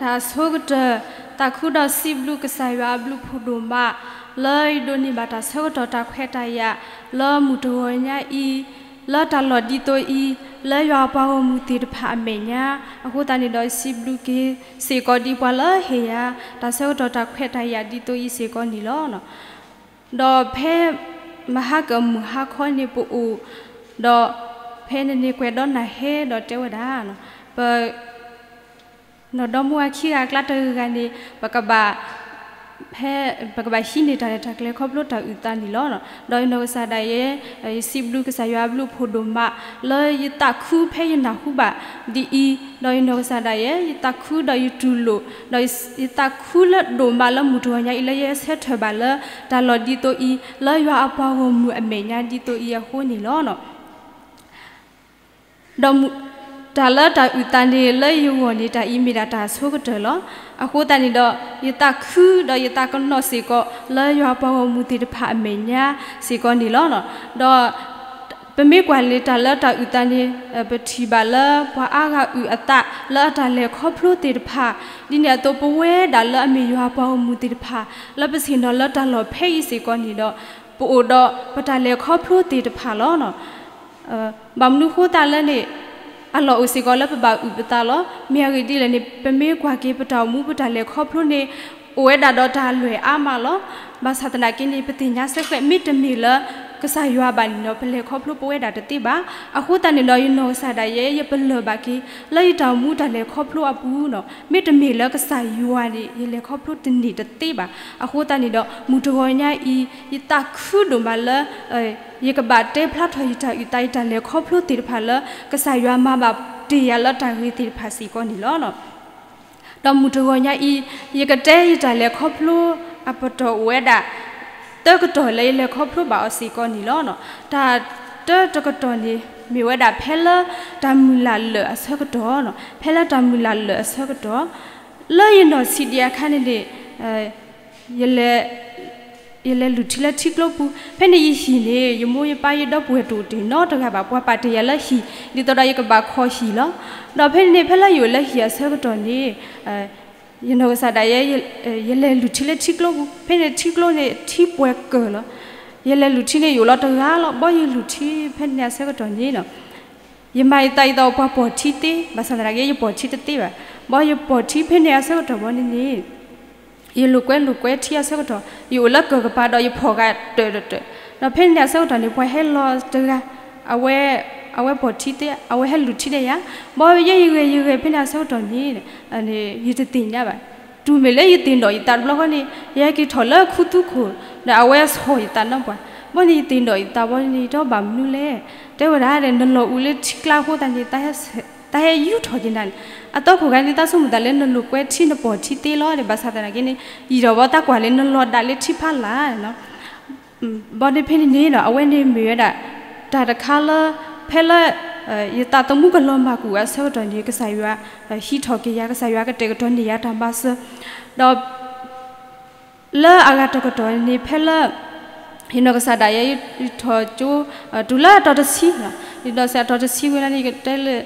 တၢ်ဆိကတၢၢ်, သးခုဒီးစံးဘျုးကစၢ်ယွၤအဘျုးဖးဒိၣ်မး, လၢယဒိးန့ၢ်ဘၣ်တၢ်ဆၢကတီၢ်တၢ်ခွဲးတၢ်ယာ်, လၢမုၢ်တဂီၤညါအံၤ, လၢတၢ်လီၢ်ဒ်သိးအံၤ, လၢယွၤအပှၤဂီၢ်မုၢ်သ့ၣ်တဖၣ်အမဲာ်ညါ, အဃိသတးန့ၣ်ဒီး စံးဘျုးက့ၤစ့ၢ်ကီးဒ်ပှၤလၢဟ့ၣ်ယၤ တၢ်ဆၢကတီၢ်တၢ်ခွဲးတၢ်ယာ်ဒ်သိးအံၤစ့ၢ်ကီးန့ၣ်လီၤ. ဒီးဖဲမဟါကမုၢ်ဟါခီန့ၣ်ပအိၣ်, ဒီးဖဲန့ၣ်န့ၣ်ကွဲးဒီးနၢ်ဟဲဒီးတဲဝဲဒၣ်, ပ နီၢ်ဒီမါဝၤခံဂၤအကျါတဂၤဂၤန့ၣ် ပကဘၣ် ဖဲ ပကဘၣ်ဟံးန့ၢ်တၢ်ရဲၣ်တၢ်ကျဲၤခီဖျိတၢ်အုၣ်သးန့ၣ်လီၤ. ဒီးယနီၢ်ကစၢ်ဒၣ်ယဲ ယစံးဘျုးကစၢ်ယွၤအဘျုးဖးဒိၣ်မး လၢယသးခုဖဲယနၢ်ဟူဘၣ်ဒ်အံၤ, ဒီးယနီၢ်ကစၢ်ဒၣ်ယဲ ယသးခုဒီးယတူၢ်လိာ်, ဒီးယသးခုလၢဒိၣ်မးလၢမုၢ်တဂီၤညါအံၤ လၢယဆၢထၢၣ်ဘၣ်လၢ တၢ်လီၢ်ဒ်သိးအံၤ လၢယွၤအပှၤဂီၢ်မုၢ်အမဲာ်ညါဒ်သိးအံၤအဃိန့ၣ်လီၤ. ဒီး တၢ်လၢတၢ်အုၣ်သးန့ၣ် လၢယဂီၢ်န့ၣ် တၢ်အံၤမ့ၢ်ဒၣ်တၢ်အဆိကတၢၢ်လီၤ. အဃိသတးန့ၣ်ဒီး ယသးခုဒီးယသးကနီၣ်စ့ၢ်ကီး လၢယွၤပှၤဂီၢ်မုၢ်သ့ၣ်တဖၣ်အမဲာ်ညါစ့ၢ်ကီးန့ၣ်လီၤ. ဒီး ပမ့ၢ်ကွၢ်လၢတၢ်လၢတၢ်အုၣ်သးန့ၣ် ပထံၣ်ဘၣ်လၢပှၤအါဂၤအုၣ်အသးလၢအတၢ်လဲၤခီဖျိသ့ၣ်တဖၣ်, ဒ်န့ၣ်အသိးပဝဲဒၣ်လၢအမ့ၢ်ယွၤပှၤဂီၢ်မုၢ်သ့ၣ်တဖၣ် လၢပဆ့ၣ်နီၤလၢတၢ်လီၢ်ဖဲအံၤစ့ၢ်ကီးန့ၣ်ဒီး ပအိၣ်ဒီးပတၢ်လဲၤခီဖျိသ့ၣ်တဖၣ်လီၤ. ဘၣ်မနုၤဃိသတးလဲၣ်န့ၣ် အလီၢ်အိၣ်စ့ၢ်ကီးလၢပဘၣ်အုၣ်ပသးလီၤ. မ့ၢ်အဂ့ၢ်ဒ်လဲၣ်န့ၣ် ပမ့ၢ်ကွၢ်က့ၤပတၢ်အိၣ်မူပတၢ်လဲၤခီဖျိန့ၣ် အိၣ်ဝဲဒၣ်ဒီးတၢ်လွဲၢ်အါမးလီၤ. ဘၣ်ဆၣ်သနာ်က့န့ၣ် ပသ့ၣ်ညါဆၢဃဲး မ့တမ့ၢ်လၢကစၢ်ယွၤဘၣ်န့ၣ်ဒီး ပလဲၤခီဖျိပဝဲဒၣ်တသ့ဘၣ်. အဃိသတးန့ၣ်ဒီး ယနီၢ်ကစၢ်ဒၣ်ယဲ ယပလၢၢ်ဘၣ်က့ၤ လၢယတၢ်အိၣ်မူတၢ်လဲၤခီဖျိအပူၤန့ၣ် မ့တမ့ၢ်လၢကစၢ်ယွၤန့ၣ် ယလဲၤခီဖျိတန့ၢ်တသ့ဘၣ်. အဃိသတးန့ၣ်ဒီး မုၢ်တဂီၤညါအံၤ ယသးခုဒိၣ်မးလၢ ယကဘၣ်တဲဖျါထီၣ်ယတၢ်အုၣ်သး ယတၢ်လဲၤခီဖျိသ့ၣ်တဖၣ်လၢ ကစၢ်ယွၤမၤဘၣ်တ့ၢ်ယၤလၢတၢ်ဂ့ၤသ့ၣ်တဖၣ်စ့ၢ်ကီးန့ၣ်လီၤ. ဒီးမုၢ်တဂီၤညါအံၤ ယကတဲယတၢ်လဲၤခီဖျိအပတီၢ်အိၣ်ဝဲဒၣ် သၢကတီၢ်လၢယလဲၤခီဖျိဘၣ်အီၤစ့ၢ်ကီးန့ၣ်လီၤ. တၢ်တၢတကတီၢ်န့ၣ် မ့ၢ်ဝဲဒၣ်ဖဲလၢတၢ်မုၢ်လၢ်လၢာ်အဆၢကတီၢ်, ဖဲလၢတၢ်မုၢ်လၢ်လၢာ်အဆၢကတီၢ် လၢယနီၢ်ဆံးဒံးအခါန့ၣ်န့ၣ် ယလဲၤလုၢ်ထံလၢထံကျိပူၤ, ဖဲန့ၣ်ယဟံၣ်န့ၣ် ယမိၢ်ယပၢ်ယဒီပုၢ်ဝဲၢ်တအိၣ်တ့ၢ်နီတဂၤဘၣ်, ပှၤပာ်တ့ၢ်ယၤလၢဟံၣ် ဒ်သိးဒီးယကဘၣ်ခိးဟံၣ်လီၤ. ဒီးဖဲန့ၣ်န့ၣ် ဖဲလၢယအိၣ်လၢဟံၣ်အဆၢကတီၢ်န့ၣ် ယနီၢ်ကစၢ်ဒၣ်ယဲ ယလဲၤလုၢ်ထံလၢထံကျိပူၤ, ဖဲန့ၣ်ထံကျိန့ၣ်ထံပှဲၤကၢၢ်လီၤ. ယလဲၤလုၢ်ထံန့ၣ် ယအိၣ်လီၤတဂၤလီၤ. ဘီယလုၢ်ထံဖဲန့ၣ်အဆၢကတီၢ်န့ၣ် ယမၤယသးဒ်သိးပှၤပိာ်ထံသ့, ဘၣ်ဆၣ်သနာ်က့ ယပိာ်ထံတသ့ဘၣ်. ဘီယပိာ်ထံဖဲန့ၣ်အဆၢကတီၢ်ဘီန့ၣ်န့ၣ် ယလိာ်ကွဲလိာ်ကွဲထံအဆၢကတီၢ် ယအိၣ်လၢကၢၢ်ကပၤဒီးယဖီၣ်ဂၤတၢၢ်တၢၢ်, ဒီးဖဲန့ၣ်အဆၢကတီၢ်န့ၣ် ပှၤဟဲလီၤတဂၤ, အဝဲ, အဝဲပိာ်ထံသ့, အဝဲဟဲလုၢ်ထံဒီးယၤ, ဘီယဲယဂဲၤယဂဲၤဖဲန့ၣ်အဆၢကတီၢ်န့ၣ် ယတသ့ၣ်ညါဘၣ်. တုၤမ့ၢ်လၢယသ့ၣ်နီၣ်ယသးတဘျီဃီန့ၣ် ယဟဲက့ၤထီၣ်လၢခူသူၣ်ခိၣ် ဒီးအဝဲဆီၣ်ယသးနီၢ်ပှၤ, ဘီန့ၣ်ယသ့ၣ်နီၣ်ယသးဘီန့ၣ် ယတဲဘၣ်မနုၤလဲၣ်, တဲဝဲဒၣ်ဒီး နလီၤအူလၢထံကျါအဃိသတးန့ၣ် တၢ်ဟဲယူၢ်ထီၣ်က့ၤနၤန့ၣ်, အသီခိၣ်ဂၤန့ၣ် တၢ်ဆိကမိၣ်သးလၢနလိာ်ကွဲထံနပိာ်ထံသ့လီၤဒီး ဘၣ်ဆၣ်သနာ်က့န့ၣ် ယံာ်ထီၣ်ဘီတၢ်ကွၢ်လၢနလီၤဒၣ်လၢထံဖးလၢ် ဘီဒီးဖဲန့ၣ်န့ၣ်ဒီး အဝဲန့ၣ်မ့ၢ်ဝဲဒၣ် တၢ်တခါလၢ ဖဲလၢ ယသးသမူကလီၤမၢ်ကွံာ်အဆၢကတီၢ်န့ၣ် ကစၢ်ယွၤ ဟံးထီၣ်က့ၤယၤ ကစၢ်ယွၤကတဲာ်ကတီၤန့ၢ်ယၤတၢ်မၤစၢၤ, ဒီး လၢအဂၤတကတီၢ်န့ၣ် ဖဲလၢ ယနီၢ်ကစၢ်ဒၣ်ယဲ ယထီၣ်ကၠိ တုၤလၢအတီၤတဆံ, ယဒီးစဲးအတီၤတဆံဝံၤလီၤန့ၣ် ယကတဲလၢ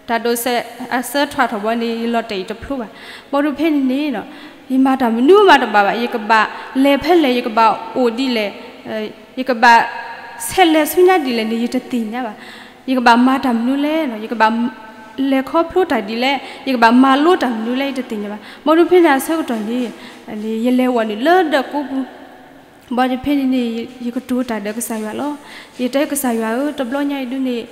တၢ်ဒိးစဲးအဆၢထွဲထီၣ်ဘီန့ၣ် ယလီၤတဲာ်ယတဖျိဘၣ်. ဘီဒီးဖဲန့ၣ်န့ၣ် ယမၤတၢ်မနုၤမးတဘၣ်ဘၣ်, ယကဘၣ်လဲၤဖဲလဲၣ် ယကဘၣ်အိၣ်ဒ်လဲၣ်, ယကဘၣ်ဆဲးလဲၤဆူညါဒ်လဲၣ်န့ၣ် ယတသ့ၣ်ညါဘၣ်. ယကဘၣ်မၤတၢ်မနုၤလဲၣ်, ယကဘၣ်လဲၤခီဖျိတၢ်ဒ်လဲၣ်, ယကဘၣ်မၤလိတၢ်မနုၤလဲၣ် ယတသ့ၣ်ညါဘၣ်. ဘီဒီးဖဲန့ၣ်အဆၢကတီၢ်န့ၣ် ယလဲၤဝဲနုာ်လၢဒၢးကိးပူၤ, ဘီဒီးဖဲန့ၣ်န့ၣ် ယကတိၤတၢ်ဒီးကစၢ်ယွၤလီၤ. ယတဲကစၢ်ယွၤဧၢ, တဘျီညါအံၤဒုန့ၣ်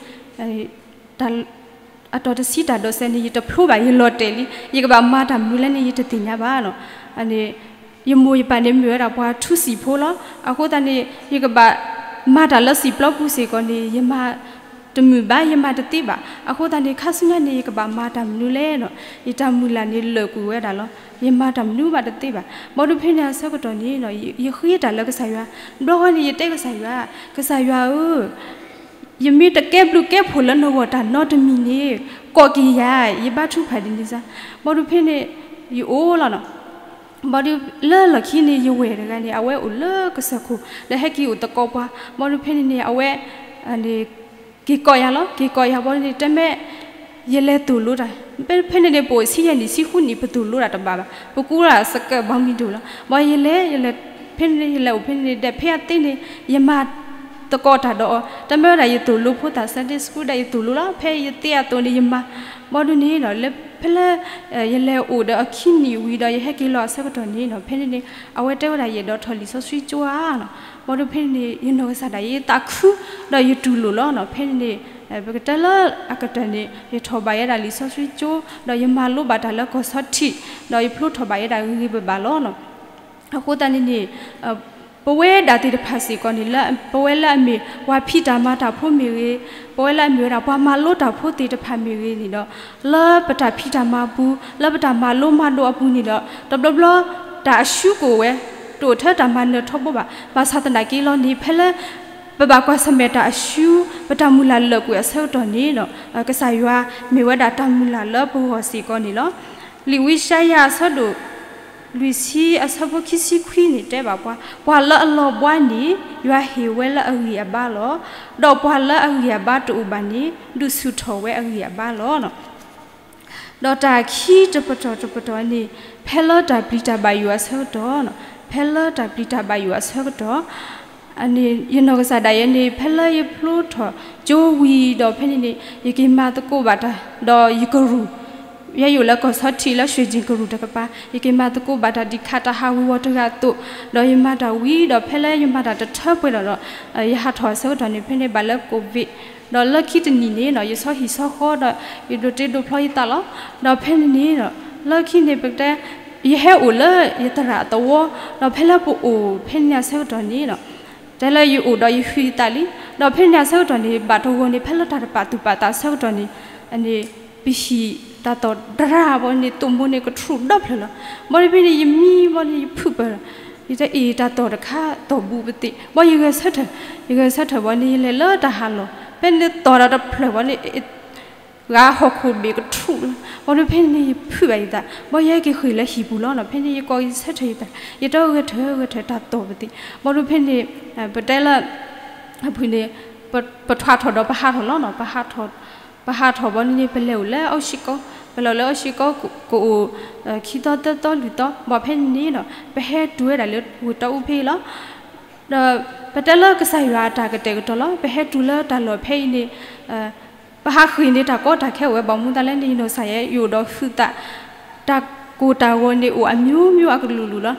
အတီၤတဆံတၢ်ဒိးစဲးန့ၣ် ယတဖျိဘၣ်, ယလီၤတဲာ်လံ, ယကဘၣ်မၤတၢ်မနုၤလဲၣ်န့ၣ် ယတသ့ၣ်ညါဘၣ်နီၤ. ယမိၢ်ယပၢ်န့ၣ်မ့ၢ်ဝဲဒၣ်ပှၤထူစံာ်ဖိလီၤ. အဃိသတးန့ၣ် ယကဘၣ်မၤတၢ်လၢစံာ်ပျီပူၤစ့ၢ်ကီးန့ၣ် ယမၤတမုာ်ဘၣ်, ယမၤတသ့ဘၣ်. အဃိသတးန့ၣ် ခါဆူညါန့ၣ် ယကဘၣ်မၤတၢ်မနုၤလဲၣ်နီၤ. ယတၢ်မုၢ်လၢ်န့ၣ်လၢာ်ကွံာ်ဝဲဒၣ်လီၤ. ယမၤတၢ်မနုၤဘၣ်တသ့ဘၣ်. ဘီဒီးဖဲန့ၣ်အဆၢကတီၢ်န့ၣ် ယဃ့တၢ်လၢကစၢ်ယွၤ, ဘျီဃီန့ၣ် ယတဲကစၢ်ယွၤ, ကစၢ်ယွၤဧၢ, ယမ့ၢ်တကဲဘျုးကဲဖှိၣ်လၢနဂီၢ်တၢ်နီတမံၤန့ၣ် ကိးက့ၤယၤ, ယဘါထုကဖၣ်ဒ်န့ၣ်စ့ၢ်. ဘီဒီးဖဲန့ၣ် ယအိၣ်လီၤနီၤ. ဘီဒီးလၢလီၢ်ခံန့ၣ် ယဝဲၢ်တဂၤန့ၣ် အဝဲအိၣ်လၢကစၢၢ်ခိၣ် ဒီးဟဲက့ၤအိၣ်သကိးပှၤ. ဘီဒီးဖဲန့ၣ်န့ၣ် အဝဲ က့ၤကိးယၤလီၤ. က့ၤကိးယၤဘီန့ၣ် တမ့ၢ် ယလဲၤသိၣ်လိတၢ် ဖဲန့ၣ်န့ၣ် ပအိၣ်ဆံယဲၢ်နံၣ်ဆံဃုနံၣ် ပသိၣ်လိတၢ်တဘၣ်ဘၣ်, ပကူတၢ်စကၢးဘီမံၤဒိၣ်လီၤ. ဘၣ်ယလဲၤ ယလဲၤ ဖဲန့ၣ်န့ၣ် ယလဲၤအိၣ်ဖဲန့ၣ်န့ၣ် ဒီးဖဲအသ့န့ၣ် ယမၤသကိးတၢ်ဒီးအီၤ, တမ့ၢ်ဝဲဒၣ်ယသိၣ်လိဖိသၣ် Sunday School ဒီးယသိၣ်လိလီၤ, ဖဲယသ့အသိးန့ၣ်ယမၤ, ဘၣ်ဒုးန့ၣ်ဒီး လၢဖဲလၢ ယလဲၤအိၣ်ဒီးအခံနံၣ်ဝံၤဒီး ယဟဲက့ၤလီၤအဆၢကတီၢ်န့ၣ်ဒီး ဖဲန့ၣ်န့ၣ် အဝဲတဲဝဲဒၣ် ယအဲၣ်ဒိးထီၣ်လံာ်စီဆှံကၠိဧါနီၤ. ဘၣ်ဒုးဖဲန့ၣ်န့ၣ် ယနီၢ်ကစၢ်ဒၣ်ယဲ ယသးခု ဒီးယတူၢ်လိာ်လီၤနီၤ. ဖဲန့ၣ်န့ၣ် ပကတဲလၢအကတၢၢ်န့ၣ် ယထီၣ်ဘၣ်ယဲဒၣ်လံာ်စီဆှံကၠိ ဒီးယမၤလိဘၣ်တၢ်လၢကီၢ်ဆီထံး ဒီးယဖျိထီၣ်ဘၣ်ယဲဒၣ်ဂ့ၤဂ့ၤဘၣ်ဘၣ်လီၤနီၤ. အဃိသတးန့ၣ်န့ၣ် ပဝဲဒၣ်သ့ၣ်တဖၣ်စ့ၢ်ကီးန့ၣ် လၢပဝဲလၢအမ့ၢ်ပှၤဖံးတၢ်မၤတၢ်ဖိမ့ၢ်ဂ့ၤ, ပဝဲလၢအမ့ၢ်ဝဲဒၣ်ပှၤမၤလိတၢ်ဖိသ့ၣ်တဖၣ်မ့ၢ်ဂ့ၤန့ၣ်ဒီး လၢပတၢ်ဖံးတၢ်မၤအပူၤ လၢပတၢ်မၤလိမၤဒိးအပူၤန့ၣ်ဒီး တဘျီဘျီ တၢ်အရှုံးကအိၣ်ဝဲ တအိၣ်ထဲတၢ်မၤနၢၤထီဘိဘၣ်. ဘၣ်ဆၣ်သနာ်က့လီၤန့ၣ် ဖဲလၢ ပဘၣ်ကွၢ်ဆၢၣ်မဲာ်တၢ်အရှုံး ပတၢ်မုၢ်လၢ်လၢာ်ကွံာ်အဆၢကတီၢ်န့ၣ်ဒီး ကစၢ်ယွၤမ့ၢ်ဝဲဒၣ်တၢ်မုၢ်လၢ်လၢပဂီၢ်စ့ၢ်ကီးန့ၣ်လီၤ. လံာ်ဝံယၡါယၤအဆၢဒိၣ် လွံၢ်ဆံအဆၢဖိခံဆံခွံန့ၣ် တဲဘၣ်ပှၤ, ပှၤလၢအလီၤဘှါန့ၣ် ယွၤဟ့ၣ်ဝဲလၢအဂံၢ်အဘါလီၤ. ဒီးပှၤလၢအဂံၢ်အဘါတအိၣ်ဘၣ်န့ၣ် ဒုးဆူၣ်ထီၣ်ဝဲအဂံၢ်အဘါလီၤ. ဒီးတၢ်ခံတပတီၢ်တပတီၢ်န့ၣ် ဖဲလၢတၢ်ပျံၤတၢ်ဘၣ်ယိၣ်အဆၢကတီၢ်, ဖဲလၢတၢ်ပျံၤတၢ်ဘၣ်ယိၣ်အဆၢကတီၢ် ယနီၢ်ကစၢ်ဒၣ်ယဲန့ၣ် ဖဲလၢယဖျိထီၣ်ကၠိဝံၤဒီးဖဲန့ၣ်န့ၣ် ယက့ၤမၤသကိးဘၣ်တၢ် ဒီးယကရူၢ် ယဲယအိၣ်လၢကီၢ်ဆီထံးလၢ ရွှေကျင် ကရူၢ်တကပၤ ယက့ၤမၤသကိးဘၣ်တၢ်ဒံးခးတၢ်ဟးဝံၤဝီၤတဂၤအသိး, ဒီးယမၤတၢ်ဝံၤဒီး ဖဲလၢယမၤတၢ်တထၢပှဲၤဒီးဒီး ယဟးထီၣ်အဆၢကတီၢ်န့ၣ် ဖဲန့ၣ်ဘၣ်လၢ ကိုဗစ်, ဒီးလၢခံတနံၣ်န့ၣ်ဒီး ယဆီဟံၣ်ဆီဃီဒီး ယဒိးတ့ဒိးဖျီယသးလီၤ. ဒီးဖဲန့ၣ်န့ၣ်ဒီး လၢခံန့ၣ် ပကတဲ ယဟဲအိၣ်လၢယသရၣ်အသဝီ, ဒီးဖဲလၢပအိၣ်ဖဲန့ၣ်အဆၢကတီၢ်န့ၣ်ဒီး တဲလၢယအိၣ်ဒီးယဟုယသးလံ, ဒီးဖဲန့ၣ်အဆၢကတီၢ်န့ၣ် ဘၣ်တဂီၤန့ၣ် ဖဲလၢတၢ်တပာ်သူၣ်ပာ်သးအဆၢကတီၢ်န့ၣ် န့ၣ် ပဟံၣ်တၢ်သီၣ်တရၢ်ဘီန့ၣ် သိၣ်မိၢ်န့ၣ်ကထူၣ်ဒီဖျၢၣ်လီၤ. ဘီဒီးဖဲန့ၣ် ယမံဘီန့ၣ် ယဖုးပၢၢ်လီၤ. ယတဲအ့ၣ် တၢ်သီၣ်တခါသီၣ်ဘူးပသ့ၣ်, ဘီယဂဲၤဆၢထၢၣ်, ယဂဲၤဆၢထၢၣ်ဘီန့ၣ် ယလဲၤလၢတၢ်ဟးလီၢ်, ဖဲန့ၣ်သီၣ်ဒီးတဖျၢၣ်ဘီန့ၣ် ဂၤဟီၣ်ခိၣ်ဘ့ၣ်ကထူၣ်လီၤ. ဘီဒီးဖဲန့ၣ် ယဖုးဘၣ်ယသး, ဘီယဟဲက့ၤဃ့ၢ်လၢဟံၣ်ပူၤလီၤနီၤ. ဖဲန့ၣ် ယကိးယဆၢထၢၣ်ယသး, ယတဲဂဲၤထၢၣ်ဂဲၤထၢၣ်တၢ်သီၣ်ပသ့ၣ်, ဘီဒီးဖဲန့ၣ် ပတဲလၢ အဖုၣ်န့ၣ် ပထွါထီၣ်ဒီးပဟးထီၣ်လီၤနီၤ. ပဟးထီၣ်ဘီန့ၣ်န့ၣ် ပလဲၤအိၣ်လၢအီၣ်ၡံကီ, ပလဲၤအိၣ်လၢအီၣ်ၡံကီ ကအိၣ် ခံသီသၢသီလွံၢ်သီ, ဘၣ်ဖဲန့ၣ်န့ၣ်ဒီး ပဟဲတုၤဝဲဒၣ်လၢဝ့ၢ်တီအူဖဲအံၤလီၤ. ဒီးပတဲလၢကစၢ်ယွၤအတၢ်ကတဲာ်ကတီၤလီၤ. ပဟဲတုၤလၢတၢ်လီၢ်ဖဲအံၤန့ၣ် ပဟးဃ့ၢ်န့ၣ် တၢ်ကီတၢ်ခဲအိၣ်ဝဲ ဘၣ်မနုၤသးလဲၣ်န့ၣ် ယနီၢ်ကစၢ်ယဲ ယအိၣ်ဒီးဟုးသး, တၢ်ကိၢ်တၢ်ဂီၤန့ၣ်အိၣ်အမျိုးမျိုးအကလုာ်ကလုာ်လီၤ.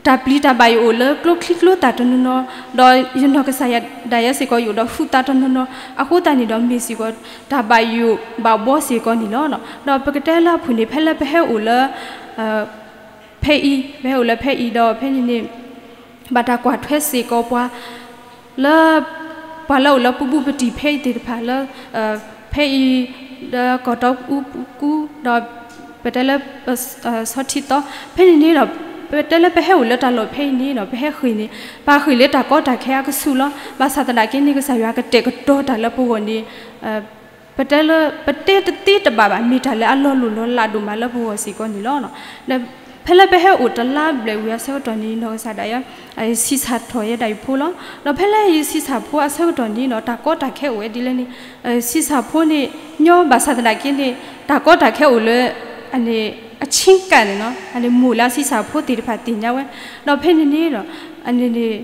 တၢ်ပျံၤတၢ်ဘၣ်ယိၣ်အိၣ်လၢကျိချံကျိသၣ်တနီၤနီၤ, ဒီးယနီၢ်ကစၢ်ယဲဒၣ်ယဲစ့ၢ်ကီး ယအိၣ်ဒီးဟုးသးတနီၤနီၤ, အဃိသတးန့ၣ်ဒီး မ့ၢ်စ့ၢ်ကီး တၢ်ဘၣ်ယိၣ်ဘၣ်ဘှီစ့ၢ်ကီးန့ၣ်လီၤ. ဒီးပကတဲလၢအဖုၣ်န့ၣ် ဖဲလၢပဟဲအိၣ်လၢ ဖဲအံၤ, ပဟဲအိၣ်လၢဖဲအံၤဒီး ဖဲန့ၣ်န့ၣ် ဘၣ်တၢ်ကွၢ်ထွဲစ့ၢ်ကီးပှၤ လၢ ပှၤလၢအိၣ်လၢပဘူးပတံၢ်ဖဲအံၤသ့ၣ်တဖၣ်လၢ ဖဲအံၤ လၢကီၢ်တီအူပူၤ ဒီး ပတဲလၢ ဆီထံသီ ဖဲန့ၣ်န့ၣ်ဒီး ပတဲလၢပဟဲအိၣ်လၢတၢ်လီၢ်ဖဲအံၤန့ၣ်ဒီး ပဟဲဃ့ၢ်န့ၣ် ပဟးဃ့ၢ်လၢတၢ်ကီတၢ်ခဲအကဆူးလီၤ. ဘၣ်ဆၣ်သနာ်က့န့ၣ် ကစၢ်ယွၤကတဲာ်ကတီၤတၢ်လၢပဂီၢ်န့ၣ် ပတဲလၢ ပတဲတသ့တဘၣ်ဘၣ် မ့ၢ်တၢ်လၢအလီၤလိၢ်လီၤလးဒိၣ်မးလၢပဂီၢ်စ့ၢ်ကီးန့ၣ်လီၤ. ဒီးဖဲလၢပဟဲအိၣ်တလါဘျဲၣ်ဝံၤအဆၢကတီၢ်န့ၣ် နီၢ်ကစၢ်ဒၣ်ယဲ ဆံးစၢ်ထီၣ်ယဲဒၣ်ယဖိလီၤ. ဒီးဖဲလၢယဆံးစၢ်ဖိအဆၢကတီၢ်န့ၣ်ဒီး တၢ်ကီတၢ်ခဲအိၣ်ဝဲဒ်လဲၣ်န့ၣ် ဆံးစၢ်ဖိန့ၣ် ညီဘၣ်ဆၣ်သနာ်က့န့ၣ် တၢ်ကီတၢ်ခဲအိၣ်လၢ အန့ၣ် အဆ့ကၤန့ၣ်နီၤ အန့ၣ်မိၢ်လၢအဆံးစၢ်ဖိသ့ၣ်တဖၣ်သ့ၣ်ညါဝဲ, ဒီးဖဲန့ၣ်န့ၣ်ဒီး အန့ၣ်န့ၣ်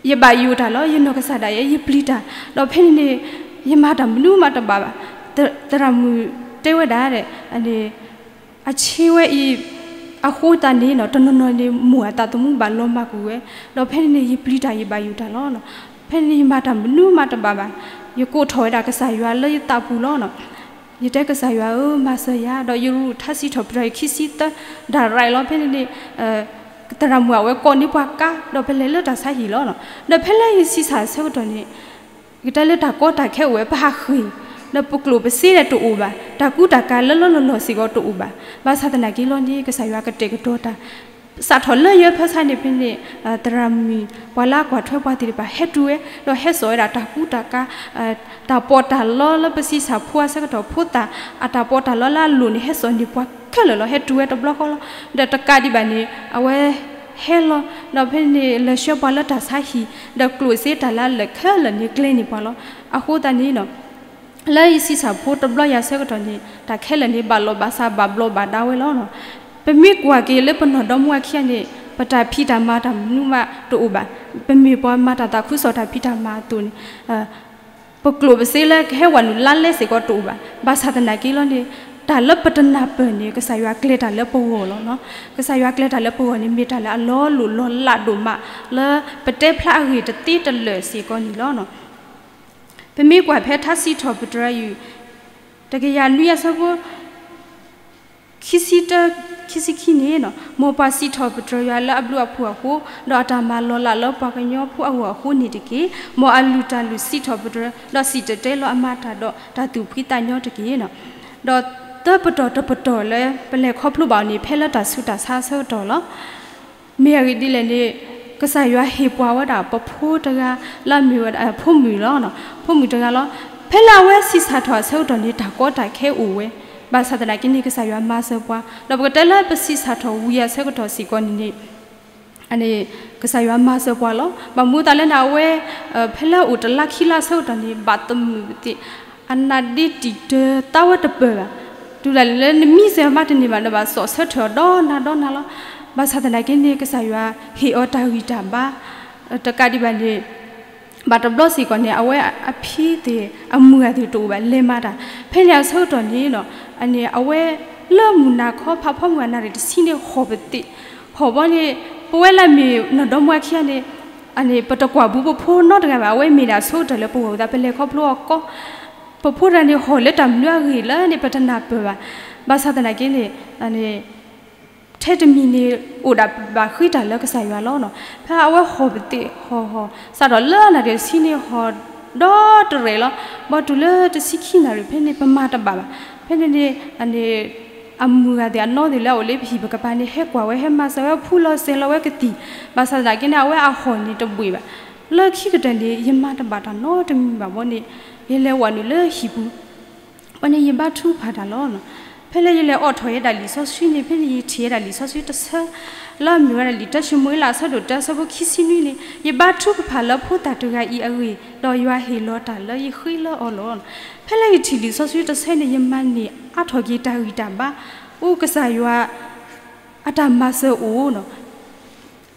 ယဘၣ်ယိၣ်တၢ်လီၤ ယနီၢ်ကစၢ်ဒၣ်ယဲ ယပျံၤတၢ်, ဒီးဖဲန့ၣ်န့ၣ် ယမၤတၢ်မနုၤမးတဘၣ်ဘၣ်, သရၣ်မုၣ်တဲဝဲဒၣ် အန့ၣ် အဆ့ဝဲအံၤ အဃိသတးန့ၣ်နီၤ တနီၤနီၤန့ၣ် မိၢ်အသးသမူဘၣ်လီၤမၢ်ကွံာ်ဝဲ, ဒီးဖဲန့ၣ်န့ၣ် ယပျံၤတၢ်ယဘၣ်ယိၣ်တၢ်လီၤ. ဖဲန့ၣ်န့ၣ် ယမၤတၢ်မနုၤမးတဘၣ်ဘၣ်, ယကိးထီၣ်ဝဲဒၣ်ကစၢ်ယွၤလၢယသးပူၤလီၤ. ယတဲကစၢ်ယွၤဧၢ မၤစၢၤယၤ, ဒီးယရူးထါစံးထီၣ်ပတြၢၤခံဆံသၢ ဒၣ်ရဲၣ်လီၤ. ဖဲန့ၣ်န့ၣ် သရၣ်မုၣ်အဝဲကိးန့ၢ်ပှၤကါ ဒီးပလဲၤလၢတၢ်ဆါဟံၣ်လီၤ. ဒီးဖဲလၢယဆံးစၢ်အဆၢကတီၢ်န့ၣ် ကတဲလၢတၢ်ကီတၢ်ခဲအိၣ်ဝဲ ပဟးဃ့ၢ်, ဒီးပကျိၣ်ပစ့ဒီးတအိၣ်ဘၣ်, တၢ်ကူတၢ်ကၤလၢလၢလီၢ်လီၢ်စ့ၢ်ကီးတအိၣ်ဘၣ်. ဘၣ်ဆၣ်သနာ်က့လီၤန့ၣ် ကစၢ်ယွၤကတဲာ်ကတီၤတၢ် စးထီၣ်လၢယဲဖၢဆါန့ၣ်ဖဲန့ၣ် သရၣ်မုၣ် ပှၤလၢအကွၢ်ထွဲပှၤသ့ၣ်တဖၣ် ဟဲတုၤဝဲ ဒီးဟဲစိာ်ဝဲဒၣ်တၢ်ကူတၢ်ကၤ တၢ်ပီးတၢ်လီလၢပဆံးစၢ်ဖိအဆၢကတီၢ် ဖိသၣ်အတၢ်ပီးတၢ်လီလၢအလိၤန့ၣ် ဟဲစိာ်န့ၢ်ပှၤခဲလၢာ်လီၤ. ဟဲတုၤဝဲတဘျီဃီလီၤ. ဒီးတကးဒံးဘၣ်န့ၣ် အဝဲဟဲလီၤ ဒီးဖဲန့ၣ် လဲၤဆှၢပှၤလၢတၢ်ဆါဟံၣ် ဒီးကျိၣ်စ့တၢ်လၢအလၢာ်ခဲလၢာ်န့ၣ် ကျဲန့ၢ်ပှၤလီၤ. အဃိသတးန့ၣ်ဒီး လၢယဆံးစၢ်ဖိတဘျီယၤဆၢကတီၢ်န့ၣ် တၢ်ခဲလၢာ်န့ၣ် ဘၣ်လီၢ်ဘၣ်စးဘၣ်ဘျီးဘၣ်ဒါဝဲလီၤ. ပမ့ၢ်ကွၢ်က့ၤလၢပနီၢ်ဒီမါဝၤခံဂၤန့ၣ် ပတၢ်ဖံးတၢ်မၤတၢ်မနုၤမးတအိၣ်ဘၣ်. ပမ့ၢ်ပှၤမၤတၢ်သးခုကစီၣ်တၢ်ဖံးတၢ်မၤအသိးန့ၣ် ပကျိၣ်ပစ့လၢကဟဲဝဲနုာ်လါလဲစ့ၢ်ကီးတအိၣ်ဘၣ်. ဘၣ်ဆၣ်သနာ်က့လီၤန့ၣ် တၢ်လၢပတနၢ်ပၢၢ်န့ၣ် ကစၢ်ယွၤကျဲၤတၢ်လၢပဂီၢ်လီၤ. ကစၢ်ယွၤကျဲၤတၢ်လၢပဂီၢ်န့ၣ် မ့ၢ်တၢ်လၢအလီၤလိၣ်လီၤလးဒိၣ်မး လၢပတဲဖျါအဂ့ၢ်တသ့တလၢာ်စ့ၢ်ကီးန့ၣ်လီၤ. ပမ့ၢ်ကွၢ်ဖဲထါစံးထီၣ်ပတြၢၤယုၢ် တကယၤနွံအဆၢဖိ ခံဆံတၢ ခံဆံခံန့ၣ်, မ်ပှၤစံးထီၣ်ပတြၢၤယွၤလၢအဘျုးအဖှိၣ်အဃိ, ဒီးအတၢ်မၤလီၤလးလၢပှၤကညီဖိအဂီၢ်အဃိန့ၣ်တက့ၢ်. မ်အလုၢ်တၢ်လုၢ်စံးထီၣ်ပတြၢၤ, ဒီးစံၣ်တဲၤတဲလီၤအမၤတၢ်ဒီးတၢ်သူၣ်ဖှံသးညီတက့ၢ်. ဒီးသၢပတီၢ်တပတီၢ်လၢပလဲၤခီဖျိဘၣ်အီၤန့ၣ် ဖဲလၢတၢ်ဆူးတၢ်ဆါအဆၢကတီၢ်လီၤ. မ့ၢ်အဂ့ၢ်ဒ်လဲၣ်န့ၣ်, ကစၢ်ယွၤဟ့ၣ်ပှၤဝဲဒၣ်ပဖိတဂၤလၢအမ့ၢ်ဝဲဒၣ် ဖိမုၣ်လီၤ. ဖိမုၣ်တဂၤလီၤ. ဖဲလၢအဝဲဆံးစၢ်ထီၣ်အဆၢကတီၢ်န့ၣ် တၢ်ကီတၢ်ခဲအိၣ်ဝဲ, ဘၣ်ဆၣ်သနာ်က့န့ၣ် ကစၢ်ယွၤမၤစၢၤပှၤ, ဒီးပကတဲလၢပဆံးစၢ်ထီၣ်ဝံၤအဆၢကတီၢ်စ့ၢ်ကီးန့ၣ်န့ၣ် ကစၢ်ယွၤမၤစၢၤပှၤလီၤ. ဘၣ်မနုၤအဃိသတးလဲၣ်န့ၣ် အဝဲ ဖဲလၢအအိၣ်တလါခံလါအဆၢကတီၢ်န့ၣ် ဘၣ်သမုာ်ပသ့ၣ်, အနါဒ့တံာ်တၢ်သးဝဲတပၢၢ်ဘၣ်. တုၤဒၣ်လဲာ်လၢနမံစၢၤမးတန့ၢ်ဘၣ် နဘၣ်စိာ်ဆၢထၢၣ်အီၤဒီနၤဒီနၤလီၤ. ဘၣ်ဆၣ်သနာ်က့န့ၣ် ကစၢ်ယွၤဟ့ၣ်အီၤတၢ်ဂံၢ်တၢ်ဘါ, တကးဒံးဘၣ်န့ၣ် ဘၣ်တဘျီစ့ၢ်ကီးန့ၣ် အဝဲအဖံသ့ၣ်အမုၢ်ဂၤသ့ၣ်တအိၣ်ဘၣ် လဲၤမၤတၢ်. ဖဲန့ၣ်အဆၢကတီၢ်န့ၣ် အဝဲလၢမုၢ်နၤခီ ဖးဖီမုၢ်အနၣ်ရံၣ်တဆံန့ၣ် ဟီၣ်ပသ့ၣ်, ဟီၣ်ဘီန့ၣ် ပဝဲလၢအမ့ၢ်နီၢ်ဒီမါဝၤခံဂၤန့ၣ် ပတကွၢ်ဘူးပဖိနီတဂၤဘၣ်. အဝဲမ့ၢ်ဒၣ်အဆိကတၢၢ်လၢပဂီၢ်အဃိသတး ပလဲၤခီဖျိအီၤကီ, ပဖိတဂၤန့ၣ် ဟီၣ်လၢတၢ်မနုၤအဂ့ၢ်လၢန့ၣ် ပတနၢ်ပၢၢ်ဘၣ်. ဘၣ်ဆၣ်သနာ်က့န့ၣ် ထဲတမံၤန့ၣ် အိၣ်ဒၣ်ဘၣ်ဃ့တၢ်လၢကစၢ်ယွၤလီၤ. ဖဲအဝဲဟီၣ်ပသ့ၣ်ဟီၣ်ဟီၣ် စးထီၣ်လၢအနၣ်ရံၣ်တဆံန့ၣ် ဟီၣ်ဒီတရဲၣ်လီၤ. ဘီတုၤလၢတဆံခံနၣ်ရံၣ် ဖဲန့ၣ် ပမၤတဘၣ်ဘၣ်. ဖဲန့ၣ်န့ၣ် အမုၢ်ဂၤသ့ၣ်အနီၢ်သ့ၣ်လၢအအိၣ်လၢပဟံၣ်ပကပၤန့ၣ် ဟဲကွၢ်ဝဲ ဟဲမၤစၢၤဝဲ ဖူလီၤစဲၤလီၤဝဲကသံၣ်. ဘၣ်ဆၣ်သနာ်က့န့ၣ် အဝဲအဟီၣ်န့ၣ်တဘှ့ၣ်ဘၣ်. လၢခံကတၢၢ်န့ၣ် ယမၤတဘၣ်တၢ်နီတမံၤဘၣ်ဘီန့ၣ် ယလဲၤဝဲနုာ်လၢဟံၣ်ပူၤ ဘီန့ၣ် ယဘါထုကဖၣ်တၢ်လီၤ. ဖဲလၢယလဲၤအိးထီၣ်ယဲဒၣ်လံာ်စီဆှံန့ၣ် ဖဲန့ၣ်ယထံၣ်ဝဲဒၣ်လံာ်စီဆှံတဆၢ လၢအမ့ၢ်ဝဲဒၣ်လံာ်တၢၡမူၤအ့လးအဆၢဒိၣ်တၢအဆၢဖိခံဆံနွံန့ၣ် ယဘါထုကဖၣ်လၢဖိသၣ်တဂၤအံၤအဂ့ၢ် ဒီးယွၤဟ့ၣ်လီၤတၢ်လၢယဃ့လၢအီၤလီၤ. ဖဲလၢယထံၣ်လံာ်စီဆှံတဆၢန့ၣ် ယမၤန့ၢ်အါထီၣ်က့ၤတၢ်ဂံၢ်တၢ်ဘါ အိၣ်ကစၢ်ယွၤ အတၢ်မၤစၢၤအိၣ်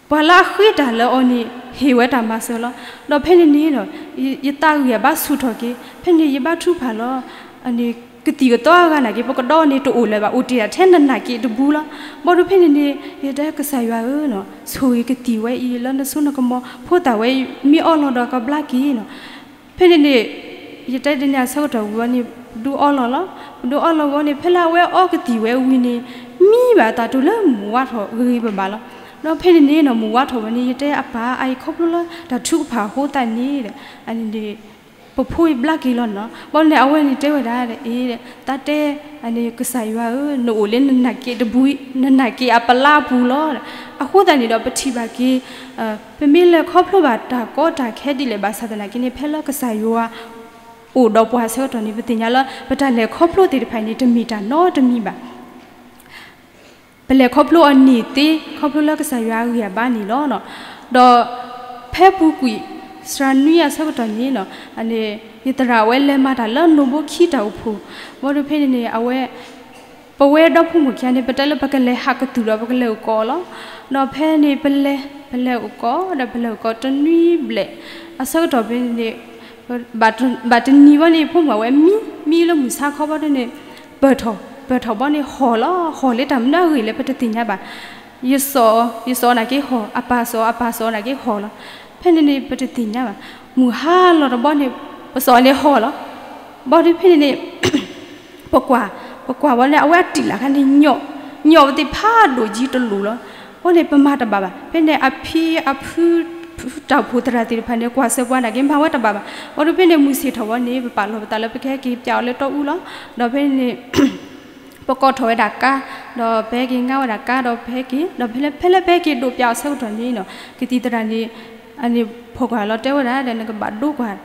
ပှၤလၢအဃ့တၢ်လၢအီၤန့ၣ် ဟ့ၣ်ဝဲတၢ်မၤစၢၤလီၤ. ဒီးဖဲန့ၣ်န့ၣ်ဒီး ယသးဂံၢ်အဘါဆူၣ်ထီၣ်က့ၤ ဖဲန့ၣ်ယဘါထုကဖၣ်လီၤ. ကသံၣ်ကသီအဂၤနာ်က့ ပကဒီးန့ၣ်တအိၣ်လၢၤဘၣ် အိၣ်တ့ၢ်ဒၣ်ထဲနနာ်က့တဘူးလီၤ. ဘီဒုးဖဲန့ၣ်န့ၣ် ယတဲကစၢ်ယွၤဧၢ, ဆိၣ်ဂ့ၤကသံၣ်ဝဲအံၤလၢနစိနကမီၤ ဖိသၣ်ဝဲမ့ၢ်အီလီၤဒီးကဘျါက့ၤနီၤ. ဖဲန့ၣ်န့ၣ် ယတဲဒ်န့ၣ်အဆၢကတီၢ်ဝံၤန့ၣ် ပဒုးအီလီၤလီၤ. ပဒုးအီလီၤဝံၤန့ၣ် ဖဲလၢအဝဲအီကသံၣ်ဝဲဝံၤန့ၣ် မံဘၣ်အသးတုၤလၢမုၢ်ဝါထီၣ်ဂ့ၤဂ့ၤဘၣ်ဘၣ်လီၤ. ဒီးဖဲန့ၣ်န့ၣ်နီၤ မုၢ်ဝါထီၣ်ဝဲန့ၣ် ယတဲအပၢ် အအံၤခီဖျိလၢတၢ်ထုကဖၣ်အဃိသတးန့ၣ် ပဖိအံၤဘျါက့ၤလီၤနီၤ. ဘီန့ၣ် အဝဲန့ၣ်တဲဝဲဒၣ် အ့ တၢ်တဲ ကစၢ်ယွၤဧၢ, နအိၣ်လၢနနာ်က့တဘူး နနာ်က့အပလါပူၤလီၤ. အဃိသတးန့ၣ်ဒီး ပထံၣ်ဘၣ်က့ၤ ပမ့ၢ်လဲၤခီဖျိဘၣ်တၢ်ကီတၢ်ခဲဒ်လဲၣ်ဘၣ်ဆၣ်သနာ်က့န့ၣ် ဖဲလၢကစၢ်ယွၤအိၣ်ဒီးပှၤအဆၢကတီၢ်န့ၣ် ပသ့ၣ်ညါလၢ ပတၢ်လဲၤခီဖျိသ့ၣ်တဖၣ်န့ၣ် တမ့ၢ်တၢ်နီတမံၤဘၣ်. ပလဲၤခီဖျိအီၤန့ၣ်သ့ ခီဖျိလၢကစၢ်ယွၤအဂံၢ်အဘါန့ၣ်လီၤ. ဒီးဖဲပူၤကွံာ် စှၤနွံအဆၢကတီၢ်န့ၣ် ယသရၣ်အဝဲလဲၤမၤတၢ်လၢနိၣ်ဘိခံတၢ်အိၣ်ဖှိၣ်, ဘီဒုးဖဲန့ၣ်န့ၣ် အဝဲ ပဝဲဒီဖိမိၢ်ခံဂၤန့ၣ် ပတဲလၢပကလဲၤဟးကသူၣ်ဒီးပကလဲၤအိၣ်ကိးလီၤ. ဒီးဖဲန့ၣ်ပလဲၤ ပလဲၤအိၣ်ကိး ဒီးပလဲၤအိၣ်ကိးတနွံဘျဲၣ် အဆၢကတီၢ်ဖဲန့ၣ် ဘၣ်တနံၤဘီန့ၣ် ဖိမုၣ်အဝဲမံ မံလၢမုၢ်ဆါခီဘီဒုးန့ၣ် ပၢၢ်ထီၣ် ပၢၢ်ထီၣ်ဘီန့ၣ်ဟီၣ်လီၤ. ဟီၣ်လၢတၢ်မနုၤအဂ့ၢ်လဲၣ် ပတသ့ၣ်ညါဘၣ်. ယစိာ် ယစိာ်နာ်က့ဟီၣ်, အပၢ်စိာ် အပၢ်စိာ်နာ်က့ဟီၣ်လီၤ. ဖဲန့ၣ်န့ၣ် ပတသ့ၣ်ညါဘၣ်. မုၢ်ဟါလီၤတဘီန့ၣ် ပစိာ်န့ၣ်ဟီၣ်လီၤ. ဘီဒုးဖဲန့ၣ်န့ၣ် ပကွၢ် ပကွၢ်ဘီန့ၣ် အဝဲအတံၢ်လၢ်ခါန့ၣ် ညီၣ် ညီၣ်ပသ့ၣ်ဖးဒိၣ်ကံတလိၤလီၤ. ဘီန့ၣ် ပမၤတဘၣ်ဘၣ်. ဖဲန့ၣ် အဖံအဖု တၢ်အိၣ်ဖှိၣ်သရၣ်သ့ၣ်တဖၣ်န့ၣ် ကွၢ်စၢၤပှၤနာ်က့ မၤဝဲတဘၣ်ဘၣ်. ဘီဒုးဖဲန့ၣ် မုၢ်ဆ့ၣ်ထီၣ်ဘီန့ၣ် ပပာ်လီၤပသးလၢပကဟဲက့ၤပျးအီၤလၢတီအူလီၤ. ဒီးဖဲန့ၣ် ပကိးထီၣ်ဝဲဒၣ်ကါ, ဒီးပဟဲက့ၤငါဝဲဒၣ်ကါ ဒီးပဟဲက့ၤ ဒီးဖဲလၢ ဖဲလၢပဟဲက့ၤဒိးပျးအီၤဆၢကတီၢ်န့ၣ်နီၤ ကသံၣ်သရၣ်န့ၣ် အန့ၣ်ဖီၣ်ကွၢ်လီၤတဲဝဲဒၣ်ဒီး နကဘၣ်ဒိကွၢ်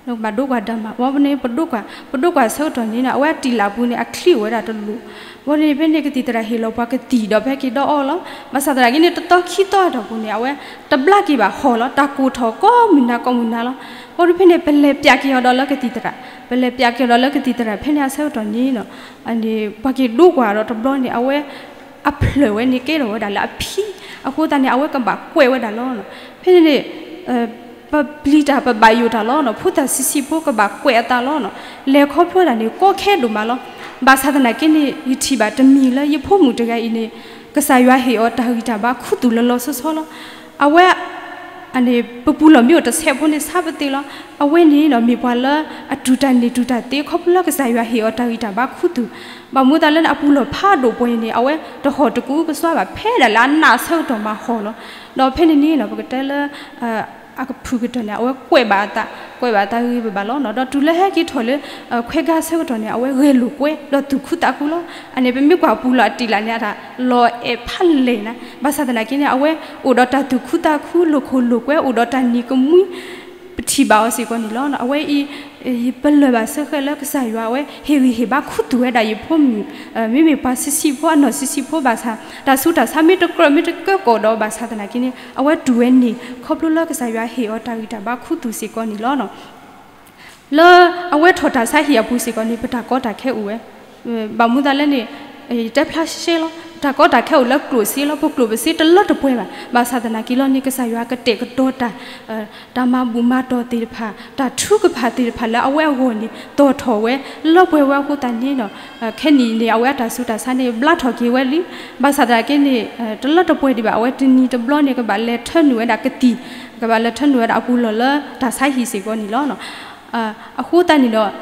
ကဘၣ်ဒိကွၢ်ဒၣ်မး, ဝံၤန့ၣ် ပဒိကွၢ်, ပဒိကွၢ်ဆၢကတီၢ်န့ၣ် အဝဲအတံာ်လၢ်ပူၤန့ၣ် အချံအိၣ်ဝဲဒၣ်တလိၣ်, ဝံၤန့ၣ်ဖဲန့ၣ် ကသံၣ်သရၣ်ဟ့ၣ်လီၤပှၤကသံၣ်ဒီး ပဟဲက့ၤဒီးအီလီၤ. ဘၣ်ဆၣ်သနာ်က့န့ၣ် တသီခံသီအတီၢ်ပူၤန့ၣ် အဝဲတဘျါက့ၤဘၣ်ဟီၣ်လီၤ, တၢ်ကိၢ်ထီၣ်ကိးမုၢ်နၤကိးမုၢ်နၤလီၤ. ဝံၤဖဲန့ၣ် ပလဲၤပျးက့ၤအီၤဒီးလၢကသံၣ်သရၣ်, ပလဲၤပျးက့ၤအီၤဒီးလၢကသံၣ်သရၣ် ဖဲန့ၣ်အဆၢကတီၢ်န့ၣ် ပှၤက့ၤဒိကွၢ်ဒီးတဘျီန့ၣ် အဝဲအဖျၢၣ်ဝဲန့ၣ် ကဲထီၣ်ဝဲဒၣ်လၢအဖံ, အဃိသတးန့ၣ် အဝဲကဘၣ်ကွဲးဝဲဒၣ်လီၤ. ဖဲန့ၣ်န့ၣ် ပပျံၤတၢ် ပဘၣ်ယိၣ်တၢ်လီၤ, ဖိသၣ်ဆံးဆံးဖိကဘၣ်ကွဲးအသးလီၤ. လဲၤခီဖျိတၢ်န့ၣ် ကီခဲဒိၣ်မးလီၤ. ဘၣ်ဆၣ်သနာ်က့န့ၣ် ယထံၣ်ဘၣ်တမံၤလၢယဖိမုၣ်တဂၤအံၤန့ၣ် ကစၢ်ယွၤဟ့ၣ်အီၤတၢ်ဂံၢ်တၢ်ဘါခူသူၣ်လီၤလီၤဆီဆီလီၤ. အဝဲ အန့ၣ် ပပူၤလီၢ်မ့ၢ်အိၣ်တဆဲးဖိန့ၣ် ဆါပသ့လီၤ. အဝဲန့ၣ်ဒီးမ့ၢ်ပှၤလၢအတူၢ်တၢ်န့ၢ်တူၢ်တၢ်သ့ ခီဖျိလၢကစၢ်ယွၤဟ့ၣ်အီၤတၢ်ဂံၢ်တၢ်ဘါခူသူၣ်, ဘၣ်မူသးလၢန့ၣ် အပူၤလီၢ်ဖးဒိၣ်ပှဲၤအံၤန့ၣ် အဝဲတဟီၣ်တကူကစွါဘၣ် ဖဲဒၣ်လၢအနးအဆၢကတီၢ်မးဟီၣ်လီၤ. ဒီးဖဲန့ၣ်န့ၣ် ပကတဲလၢ အကဖုၣ်ကတၢၢ်န့ၣ် အဝဲကွဲးဘၣ်အသး, ကွဲးဘၣ်အသးဂ့ၤဂ့ၤဘၣ်ဘၣ်လီၤ. ဒီးတုၤလၢဟဲက့ၤထီၣ်လၢ ခွဲးဂၤဆၢကတီၢ်န့ၣ် အဝဲဂဲၤလိာ်ကွဲ ဒီးသူၣ်ခုသးခုလီၤ. အန့ၣ် ပမ့ၢ်ကွၢ်ပူၤလီၢ်အတံာ်လၢ်န့ၣ် အတၢ်လီၤအဲၣ်ဖးလဲၢ်နၤ, ဘၣ်ဆၣ်သနာ်က့န့ၣ် အဝဲအိၣ်ဒီးတၢ်သူၣ်ခုသးခု လိာ်ခိၣ်လိာ်ကွဲ အိၣ်ဒီးတၢ်နံၤကမှံ ပထံၣ်ဘၣ်အီၤစ့ၢ်ကီးန့ၣ်လီၤ. အဝဲအံၤ ယပလၢၢ်ဘၣ်စ့ၢ်ကီးလၢကစၢ်ယွၤအဝဲ ဟ့ၣ်ဂံၢ်ဟ့ၣ်ဘါခူသူၣ်ဝဲဒၣ်ယဖိမုၣ်, မ့မ့ၢ်ပှၤဆံးဆံးဖိ အနီၢ်ဆံးဆံးဖိဘၣ်ဆၣ် တၢ်ဆူးတၢ်ဆါမ့ၢ်တကြၢးမ့ၢ်တကၢကီၢ်ဒီးဘၣ်ဆၣ်သနာ်က့န့ၣ် အဝဲတူၢ်ဝဲန့ၣ် ခီဖျိလၢကစၢ်ယွၤဟ့ၣ်အီၤတၢ်ဂံၢ်တၢ်ဘါခူသူၣ်စ့ၢ်ကီးန့ၣ်လီၤ. လၢအဝဲထီၣ်တၢ်ဆါဟံၣ်အပူၤစ့ၢ်ကီးန့ၣ် ပတၢ်ကီတၢ်ခဲအိၣ်ဝဲ, ဘၣ်မူသးလၢန့ၣ် ယတဲဖျါရှဲရှဲလီၤ, ပတၢ်ကီတၢ်ခဲအိၣ်လၢကျိၣ်စ့လီၤ. ပကျိၣ်ပစ့တလၢတပှဲၤဘၣ်. ဘၣ်ဆၣ်သနာ်က့လီၤန့ၣ် ကစၢ်ယွၤကတဲာ်ကတီၤတၢ် တၢ်မၤဘူၣ်မၤတီၢ်သ့ၣ်တဖၣ် တၢ်ထုကဖၣ်သ့ၣ်တဖၣ်လၢအဝဲအဂီၢ်န့ၣ် တီၣ်ထီၣ်ဝဲလၢပှဲၤဝဲအဃိသတးန့ၣ်ဒီး ခဲနံၣ်န့ၣ် အဝဲအတၢ်ဆူးတၢ်ဆါန့ၣ် ဘျါထီၣ်က့ၤဝဲလံ. ဘၣ်ဆၣ်သနာ်က့န့ၣ် တလၢတပှဲၤဒံးဘၣ် အဝဲတနံၤတဘျီန့ၣ် ကဘၣ်လဲၤထၢနုာ်ဝဲဒၣ်ကသံၣ်, ကဘၣ်လဲၤထၢနုာ်ဝဲဒၣ်အပူၤလီၢ်လၢတၢ်ဆါဟံၣ်စ့ၢ်ကီးန့ၣ်လီၤ. အဃိသတးန့ၣ်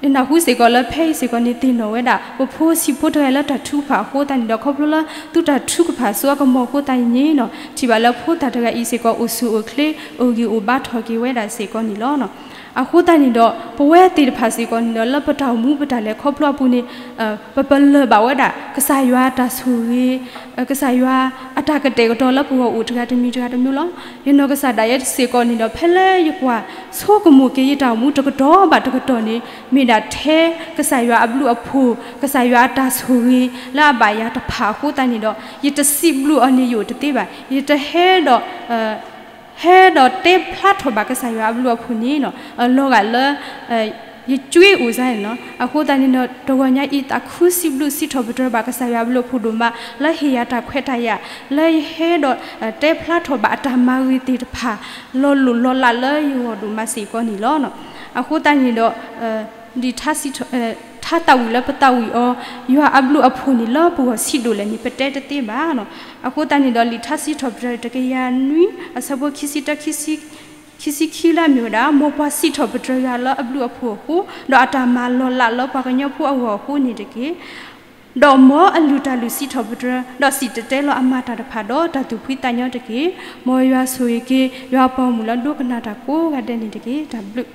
ဒီး နၢ်ဟူစ့ၢ်ကီးလၢဖဲအံၤစ့ၢ်ကီးန့ၣ် သ့ၣ်နီၣ်ဝဲဒၣ် ပဖိဆံးဖိတဂၤလၢတၢ်ထုကဖၣ်အဃိသတးန့ၣ်ဒီး ခီဖျိလၢသုတၢ်ထုကဖၣ်စိအကမီၤအဃိသတးန့ၣ် ထံၣ်ဘၣ်လၢဖိသၣ်တဂၤအံၤစ့ၢ်ကီး အိၣ်ဆူၣ်အိၣ်ချ့ အိၣ်ဂံၢ်အိၣ်ဘါထီၣ်က့ၤဝဲဒၣ်စ့ၢ်ကီးန့ၣ်လီၤ. အဃိသတးန့ၣ်ဒီး ပဝဲသ့ၣ်တဖၣ်စ့ၢ်ကီးန့ၣ်ဒီး လၢပတၢ်အိၣ်မူပတၢ်လဲၤခီဖျိအပူၤန့ၣ် ပပလၢၢ်ဘၣ်ဝဲဒၣ် ကစၢ်ယွၤအတၢ်ဆိၣ်ဂ့ၤ ကစၢ်ယွၤအတၢ်ကတဲာ်ကတီၤလၢပဂီၢ်အိၣ်တဂၤတမံၤတဂၤတမံၤလီၤ. ယနီၢ်ကစၢ်ဒၣ်ယဲစ့ၢ်ကီးန့ၣ်ဒီး ဖဲလၢယကွၢ်ဆိကမိၣ်က့ၤယတၢ်အိၣ်မူတကတီၢ်ဘၣ်တကတီၢ်န့ၣ် မ့ၢ်ဒၣ်ထဲကစၢ်ယွၤအဘျုးအဖှိၣ် ကစၢ်ယွၤအတၢ်ဆိၣ်ဂ့ၤလၢအဘၣ်ယၤတဖၣ်အဃိသတးန့ၣ်ဒီး ယတစံးဘျုးအီၤန့ၣ်ယအိၣ်တသ့ဘၣ်. ယတဟဲဒီး ဟဲဒီးတဲဖျါထီၣ်ဘၣ်ကစၢ်ယွၤအဘျုးအဖှိၣ်န့ၣ် လီၤဂာ်လၢ ယကွ့အိၣ်စါန့ၣ်လီၤ. အဃိသတးန့ၣ်ဒီး တဂီၤညါအံၤ သးခုစံးဘျုးစံးထီၣ်ပတြၢၤဘၣ်ကစၢ်ယွၤအဘျုးအဖှိၣ်ဒိၣ်မး လၢဟ့ၣ်ယၤတၢ်ခွဲးတၢ်ယာ် လၢယဟဲဒီး တဲဖျါထီၣ်ဘၣ်အတၢ်မၤဂ့ၤသ့ၣ်တဖၣ် လီၤလိၢ်လီၤလးလၢယဂီၢ်ဒိၣ်မးစ့ၢ်ကီးန့ၣ်လီၤ. အဃိသတးန့ၣ်ဒီး လံာ်ထါစံးထီၣ် ထါသးဝံၣ်လၢပသးဝံၣ်အီၤ ယွၤအဘျုးအဖှိၣ်န့ၣ် လၢပဂီၢ်ဆံးဒိၣ်လဲၣ်န့ၣ် ပတဲတသ့ဘၣ်. အဃိသတးန့ၣ်ဒီး လံာ်ထါစံးထီၣ်ပတြၢၤတကယၤနွံ အဆၢဖိခံဆံတၢ ခံဆံခံလၢအမ့ၢ်ဝဲဒၣ် မ်ပှၤစံးထီၣ်ပတြၢၤယွၤလၢအဘျုးအဖှိၣ်အဃိ ဒီးအတၢ်မၤလီၤလးလၢပှၤကညီဖိအဂီၢ်အဃိန့ၣ်တက့ၢ်. ဒီးမ်အလုၢ်တၢ်လုၢ်စံးထီၣ်ပတြၢၤ ဒီးစံၣ်တဲၤတဲလီၤအမၤတၢ်တဖၣ်ဒီးတၢ်သူၣ်ဖှံသးညီတက့ၢ်. မ်ယွၤဆိၣ်ဂ့ၤက့ၤ ယွၤအပှၤဂီၢ်မုၢ်လၢဒိကနၣ်တၢ်ကိးဂၤဒဲးန့ၣ်တက့ၢ်. တၢ်ဘျုး